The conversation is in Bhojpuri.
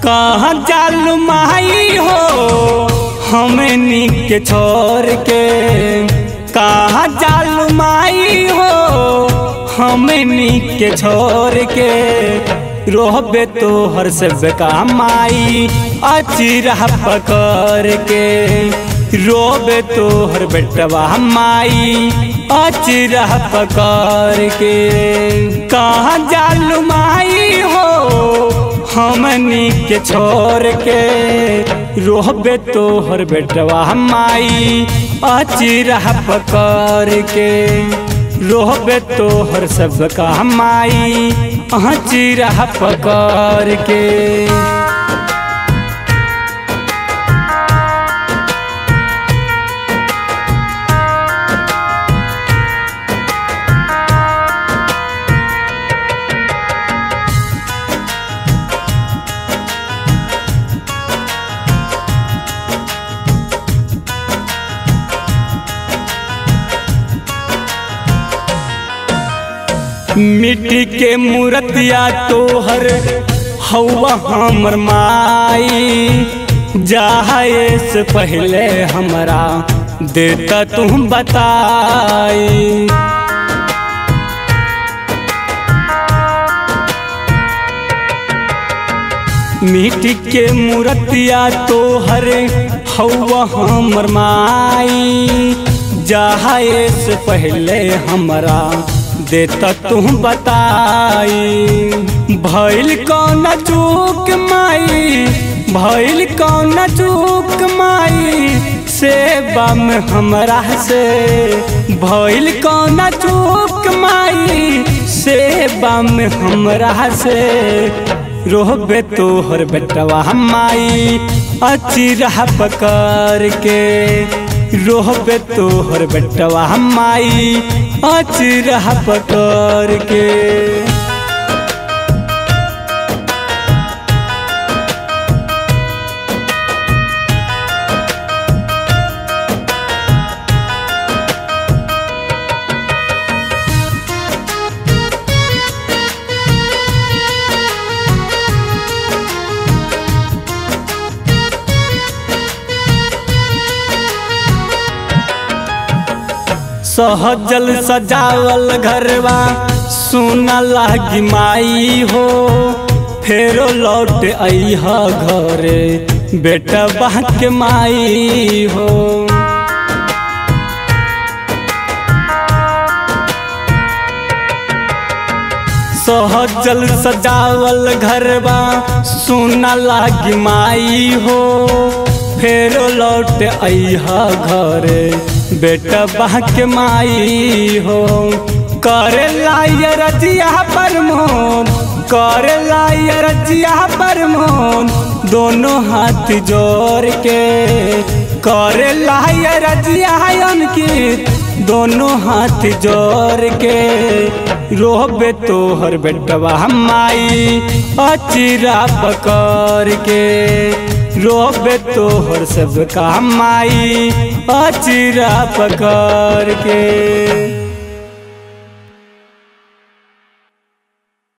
कहाँ जालू माई हो हमनी के छोड़ के, कहाँ जालू माई हो हमनी के छोड़ के। रोहबे तोहर सब का माई अचरा पकड़ के, रोबे तोहर बेटवा माई अचरा पकड़ के। कहाँ जालू माई हो हमनी के छोड़ के, रोहबे तोहर बेटवा माई अचरा पकड़ के, रोहबे तोहर सब का माई अचरा पकड़ के। मिट्टी के मूर्तिया तोहर हौवा हमर माई, जाए से पहले हमरा देता तुम बताई। मिट्टी के मूर्तिया तोहर हौवा हमर माई, जाए से पहले हमरा देता तुम बताई। भइल कौन चूक माई, भइल कौन चूक माई सेवा में हमरा से, भइल कौन चूक माई सेवा में हमरा से। रोहबे तोहर बेटवा माई अचरा पकड़ के, रोहबे तोहर बेटवा माई अचरा पकड़ के। सहजल सजावल घरवा सोना लागी माई हो, फेरो लौट अइह घरे बेटा के माई हो। सहजल सजावल घरवा सोना लागी माई हो, फेरो लौट अइह घरे बेटा के माई हो। करे रजिया परमोन, करे रजिया परमोन दोनों हाथ जोड़ के, करे रजिया अंकित दोनों हाथ जोड़ के। रोहबे तोहर बेटवा माई अचरा पकड़ के, रोबे तोहर सब का माई अचरा पकड़ के।